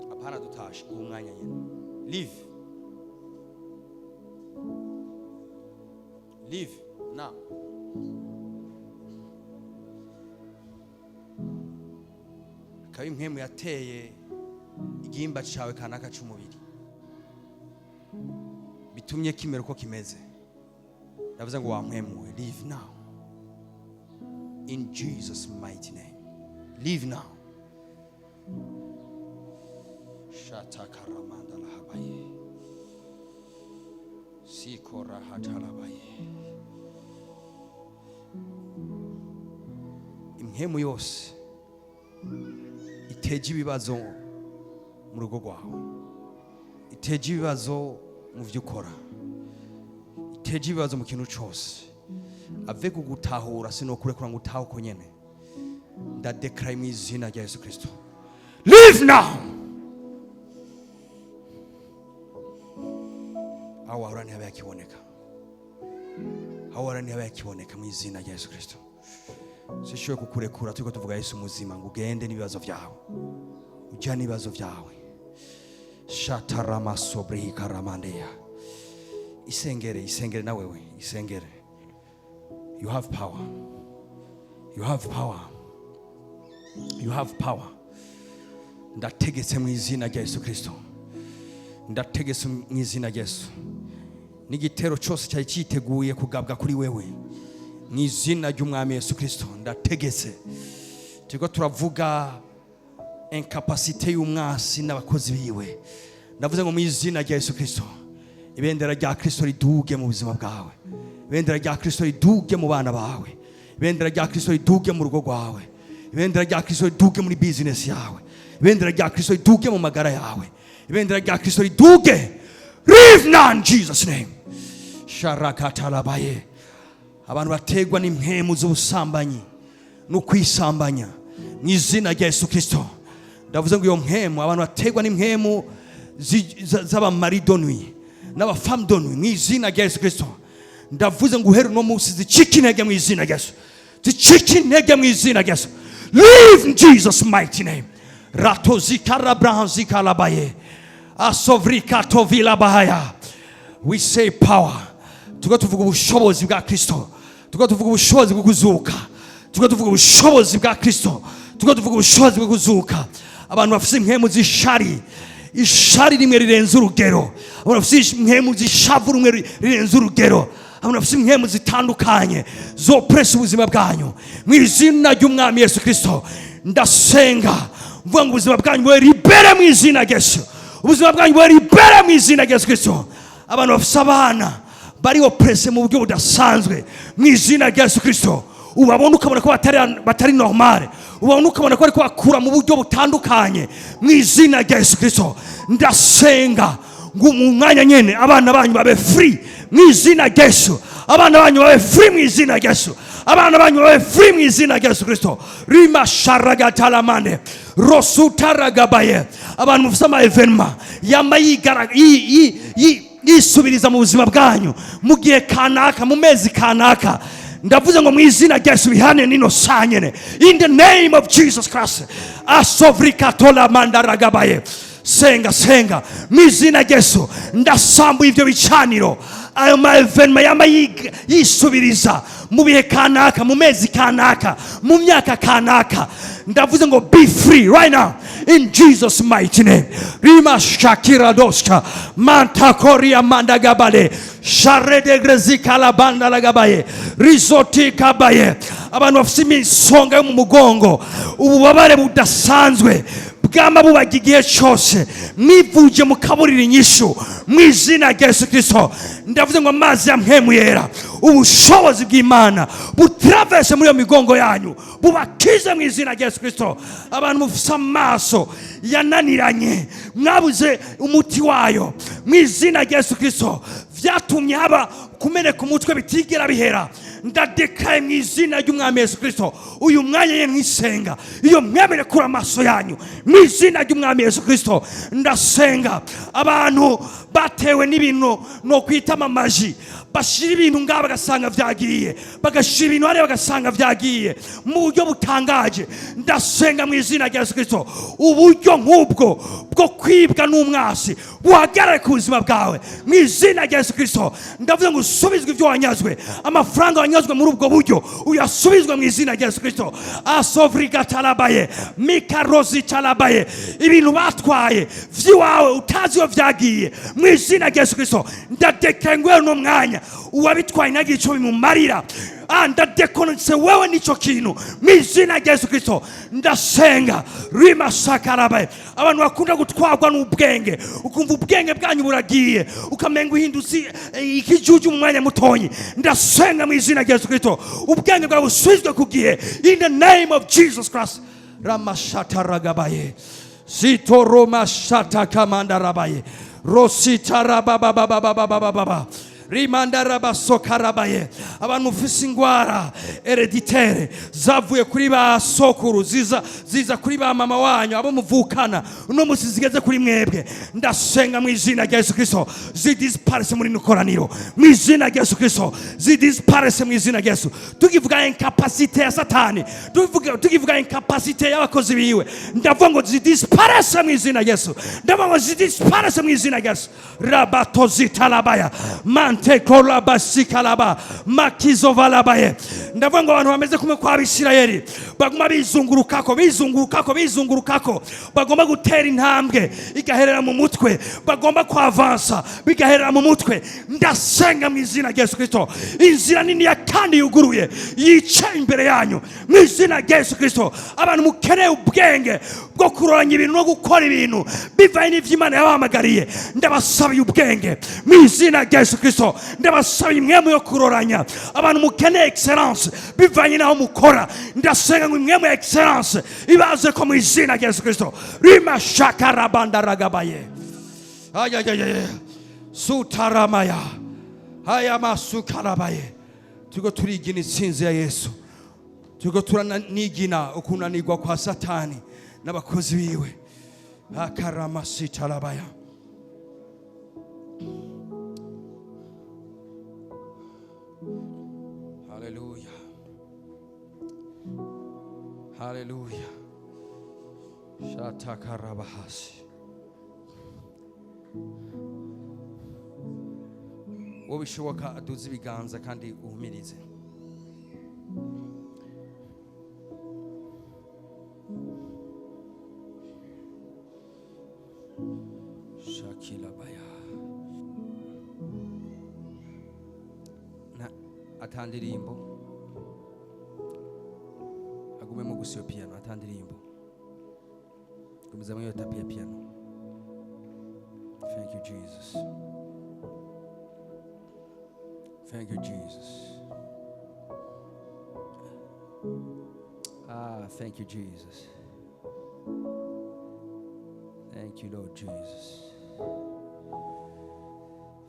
Hapana, dutashe uwo mwanya nyine. Leave, leave now. Akaba impwemu yateye igihimba cyawe kanaka cy'umubiri, bitumye kimera uko kimeze, ndavuze ngo: "Wa mpwemu we, leave now in Jesus' mighty name. Leave now." Shatakaramanda lahabaye sikorahatalabaye. Impwemu yose iteje ibibazo mu rugo rwawe, iteje ibibazo mu byo ukora, iteje ibibazo mu kintu cyose, ave kugutahura, sinokurekura ngo utahe uko nyene. Ndadekaraye mu izina rya Yesu Kirisito, leave now. Aho wahora ntihabe hakiboneka, aho wahora ntihabe hakiboneka, mu izina rya Yesu Kirisito. Sishoboye kukurekura turiko tuvuga Yesu muzima ngo ugende n'ibibazo byawe, ujyane n'ibibazo byawe. Shataramasobrihikaramandeya. Isengere, isengere na wewe, isengere. You have power, you have power, you have power. Ndategetse mu izina rya Yesu Kirisito, ndategetse mu izina rya Yesu, n'igitero cyose cyari cyiteguye kugabwa kuri wewe, mu izina ry'Umwami Yesu Kirisito ndategetse. Turiko turavuga incapacité y'umwasi n'abakozi biwe. Ndavuze ngo mu izina rya Yesu Kirisito, ibendera rya Kirisito riduge mu buzima bwawe, ibendera rya Kirisito riduge mu bana bawe, ibendera rya Kirisito riduge mu rugo rwawe, ibendera rya Kirisito riduge muri bizinesi yawe, ibendera rya Kirisito riduge mu magara yawe, ibendera rya Kirisito riduge. Leave now in Jesus' name. Sharakatalabaye. Abantu bategwa n'impwemu z'ubusambanyi no kwisambanya, mu izina rya Yesu Kirisito ndavuze ngo iyo mpwemu, abantu bategwa n'impwemu z'abamari de nuit n'aba femmes de nuit, mu izina rya Yesu Kirisito ndavuze ngo uhere uno munsi zicike intege mu izina rya Yesu, zicike intege mu izina rya Yesu. Leave in Jesus' mighty name. Ratozikarabrahanzikalabaye asovrikatovilabahaya. We say power. Tuko tuvuga ubushobozi bwa Kristo, tuko tuvuga ubushobozi bwo kuzuka, tuko tuvuga ubushobozi bwa Kristo, tuko tuvuga ubushobozi bwo kuzuka. Abantu bafite impwemu z'ishari, ishari rimwe rirenze urugero, abantu bafite impwemu z'ishavu rumwe rirenze urugero, abantu bafite impwemu zitandukanye zo pressa ubuzima bwanyu, mu izina ry'Umwami Yesu Kristo ndasenga mvuga ngo ubuzima bwanyu bube libéré mu izina rya Yesu, ubuzima bwanyu bube libéré mu izina rya Yesu Kristo. Abantu bafite abana bari oppressé mu buryo budasanzwe, mu izina rya Yesu Kristo, ubabona ukabona ko batari normale, ubabona ukabona ko bariko bakura mu buryo butandukanye, mu izina rya Yesu Kristo ndasenga ngo mu mwanya nyene abana banyu babe free mu izina rya Yesu, abana banyu babe free mu izina rya Yesu. Abana banyu babe free mu izina rya Yesu Kristo. Rima sharagatalamande rosutaragabaye. Abantu mufite ama événements yama yisubiriza mu buzima bwanyu mu gihe kanaka, mu mezi kanaka, ndavuze ngo mu izina rya Yesu bihane nino saa nyene, in the name of Jesus Christ. Asovrikatola mandaragabaye. Senga, senga. Mu izina rya Yesu ndasambuye ibyo bicaniro, ayo ma événements yama yisubiriza mu bihe kanaka, mu mezi kanaka, mu myaka kanaka. Ndavuze ngo be free right now in Jesus' mighty name. Rima shakira doska mantakoria mandagabale sharedegrezikala lagabaye rizoti kabaye. Abantu bafite imisonga yo mu mugongo, ububabare budasanzwe bwama bubajya igihe cyose, mwivuje mukaburira inyishu, mu izina rya Yesu Kirisito ndavuze ngo amazi ya Mpwemu Yera, ubushobozi bw'Imana butravese muri iyo migongo yanyu, bubakize mu izina rya Yesu Kirisito. Abantu mufite amaso yananiranye, mwabuze umuti wayo, mu izina rya Yesu Kirisito, byatumye haba kumeneka umutwe bitigera bihera, ndadekaye mu izina ry'Umwami Yesu Kirisito. Uyu mwanya ye mwisenga iyo mwemere kuri amaso yanyu, mu izina ry'Umwami Yesu Kirisito. Ndasenga abantu batewe n'ibintu no kwita amamaji, bashyira ibintu ngaha bagasanga byagiye, bagashyira ibintu hariya bagasanga byagiye mu buryo butangaje. Ndasenga mu izina rya Yesu Kirisito, uburyo nk'ubwo bwo kwibwa n'umwasi buhagarare ku buzima bwawe mu izina rya Yesu Kirisito. Ndavuze ngo usubizwe ibyo wanyazwe, amafaranga wanyazwe muri ubwo buryo uyasubizwe mu izina rya Yesu Kirisito. Asovrigatarabaye mikarozitarabaye. Ibintu batwaye vy'iwawe utazi iyo vyagiye, mu izina rya Yesu Kirisito ndadekengwe uno mwanya, uwabitwaye ntagire icyo bimumarira. Ndadekonetse wewe n'icyo kintu mu izina rya Yesu Kirisito. Ndasenga rimasakarabaye. Abantu bakunda gutwarwa n'ubwenge, ukumva ubwenge bwanyu buragiye, ukamenga uhindutse ikijuju mu mwanya mutonyi, ndasenga mu izina rya Yesu Kirisito ubwenge bwawe busubizwe ku gihe, in the name of Jesus Christ. Ramashataragabaye sitoromashatakamandarabaye rositarabababababababa rimandarabasokarabaye. Abantu mufise ingwara héréditaire zavuye kuri ba sokuru, ziza ziza kuri ba mama wanyu, abo muvukana, uno musi zigeze kuri mwebwe, ndasenga mu izina rya Yesu Kristo zidisparaisse muri rino koraniro, mu izina rya Yesu Kristo zidisparaisse mu izina rya Yesu. Tukivuga incapacité ya Satani, tukivuga incapacité y'abakozi biwe, ndavuga ngo zidisparaisse mu izina rya Yesu. Ndavuga ngo zidisparaisse mu izina rya Yesu. Rabatozitalabaya mantekolabasikalaba makizovalabaye. Ndavuga ngo abantu bameze kumwe kw'Abisirayeli baguma bizungurukako, bizungurukako, bizungurukako, bagomba gutera intambwe igaherera mu mutwe, bagomba kwavansa bigaherera mu mutwe, ndasenga mu izina rya Yesu Kristo inzira nini ya kandi yuguruye yicaye imbere yanyu mu izina rya Yesu Kristo. Abantu mukeneye ubwenge bwo kuroranya ibintu no gukora ibintu bivanye n'ivyo Imana yabahamagariye, ndabasabiye ubwenge mu izina rya Yesu Kristo. Ndabasabiye impwemu yo kuroranya. Abantu mukeneye excellence bivanye n'aho mukora, ndasenga ngo impwemu ya excellence ibaze ko mu izina rya Yesu Kristo. Rimashakarabandaragabaye ayayayaya sutaramaya ayamasukarabaye. Turiko turigina intsinzi ya Yesu, turiko turanigina ukunanirwa kwa Satani n'abakozi biwe. Akaramashitarabaya. Haleluya, haleluya. Shatakarabahasi. Wowe bishoboka aduze ibiganza kandi uhumirize. Shakilabaya na atandirimbo agumemo gusa iyo piano, atandirimbo gumizamo iyo tapis ya piano. Thank you, Jesus. Thank you, Jesus. Ah, thank you, Jesus. Thank you, Lord Jesus.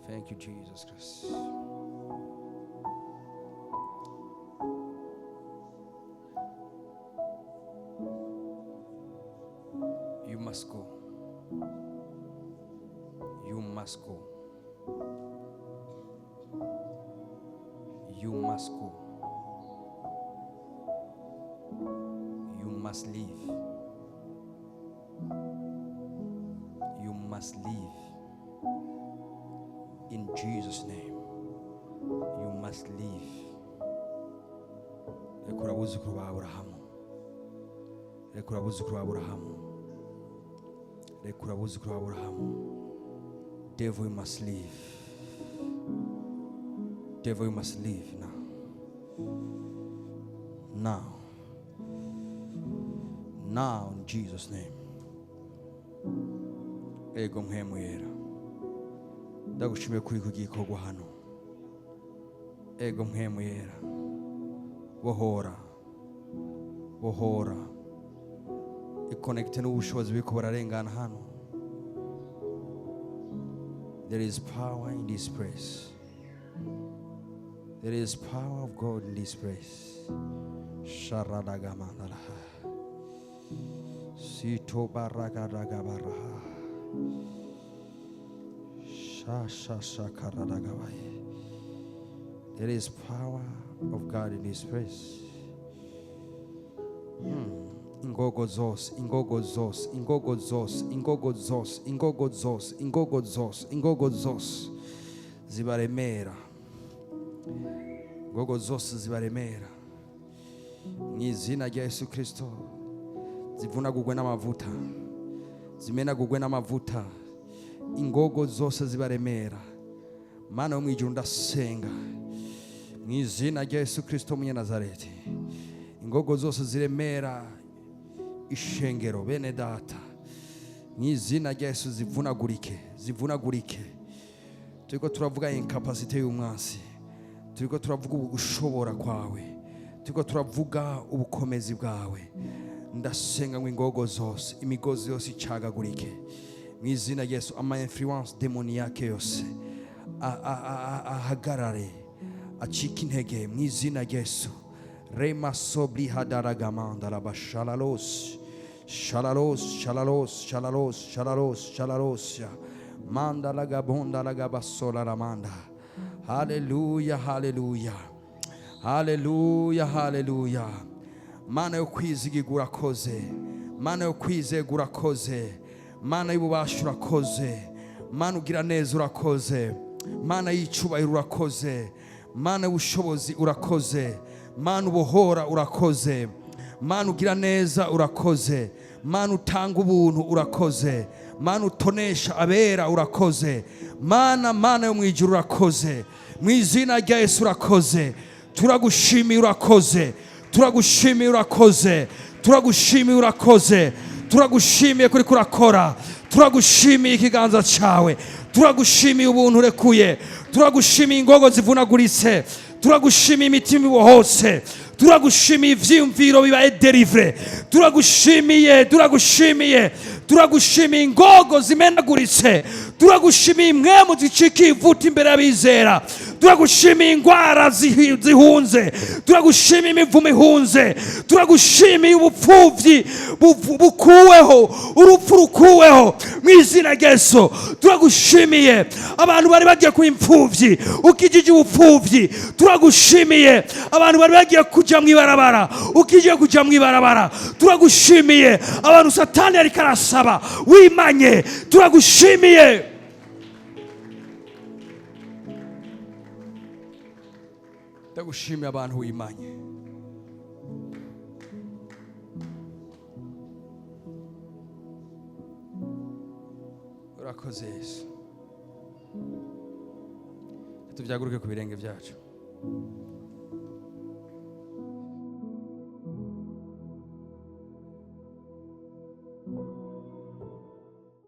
Thank you, Jesus Christ. Must go. You must go. You must go. You must leave. You must leave. In Jesus' name, you must leave. Rekura abuzukuru ba Aburahamu. Rekura abuzukuru ba Aburahamu. Rekura abuzukuru ba Aburahamu. Devil, you must leave. Devil, you must leave now. Now. Now, in Jesus' name. Ego Mpwemu Yera. Ndagushimiye kuri kugikorwa hano. Ego Mpwemu Yera. Bohora. Bohora. Ikonekite n'ubushobozi buriko burarengana hano. There is power in this place. There is power of God in this place. Sharadagamanaraha. Sito baragadagabaraha. Sha sha sha karadagabaya. There is power of God in this place. Ingogo zose, ingogo zose, ingogo zose, ingogo zose, ingogo zose, ingogo zose, ingogo zose zibaremera. Ingogo zose zibaremera. Mu izina rya Yesu Kristo zivunagurwe n'amavuta, zimenagurwe n'amavuta. Ingogo zose zibaremera. Mana yo mu ijuru, ndasenga mu izina rya Yesu Kristo Umunyanazareti, ingogo zose ziremera ishengero, bene data, mu izina rya Yesu zivunagurike, zivunagurike. Turiko turavuga incapacité y'umwansi, turiko turavuga ugushobora kwawe, turiko turavuga ubukomezi bwawe. Ndasenga ngo ingogo zose, imigozi yose icagagurike mu izina rya Yesu. Ama influence démoniaque yose ahagarare, acike intege mu izina rya Yesu. Rema sobri hadaragamanda rabashalalos shalalos shalalos shalalos shalalos shalalos manda lagabonda lagabasola ramanda. Haleluya, haleluya, haleluya, haleluya. Mana yo kwizigirwa urakoze, Mana yo kwizegwa urakoze, Mana y'ububasha urakoze, Mana ugira neza urakoze, Mana y'icubahiro urakoze, Mana y'ubushobozi urakoze, Mana ubohora urakoze, Mana ugira neza urakoze, Mana utanga ubuntu urakoze, Mana utonesha abera urakoze, Mana, Mana yo mu ijuru urakoze. Mu izina rya Yesu urakoze. Turagushimiye, urakoze. Turagushimiye, urakoze. Turagushimiye, urakoze. Turagushimiye kuri kurakora. Turagushimiye ikiganza cyawe. Turagushimiye ubuntu urekuye. Turagushimiye ingogo zivunaguritse. Turagushimiye imitima ibohotse. Turagushimiye ivyiyumviro bibaye délivré. Turagushimiye, turagushimiye, turagushimiye ingogo zimenaguritse. Turagushimiye impwemu zicika ivuta imbere y'abizera. Turagushimiye ingwara zihunze. Turagushimiye imivumo ihunze. Turagushimiye ubupfuvyi bukuweho, urupfu rukuweho mu izina rya Yesu. Turagushimiye abantu bari bagiye kuba impfuvyi, ukijije ubupfuvyi. Turagushimiye abantu bari bagiye kuja mw'ibarabara, ukijije kuja mw'ibarabara. Turagushimiye abantu Satani ariko arasaba wimanye. Turagushimiye. Ndagushimiye abantu wimanye. Urakoze Yesu. Tubyaguruke ku birenge byacu.